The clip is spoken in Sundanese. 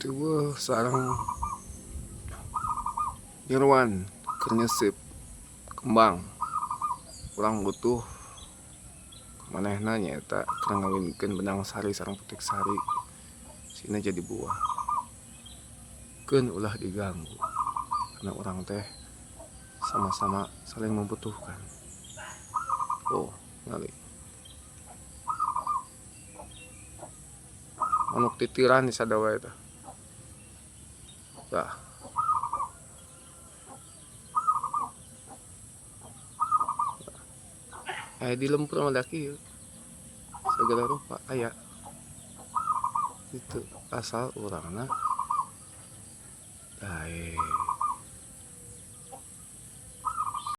Riweuh sareng nyeruan keur nyeuseup kembang. Urang butuh manehna nyaeta keur ngawinkeun benang sari sareng putik sari sina jadi buah. Keun ulah diganggu karena urang teh sama-sama saling membutuhkan. Oh, ngali. Manuk titiran di sadawa eta. Tah. Di lembur mah da kieu. Segala rupa aya. Itu asal urangna daek.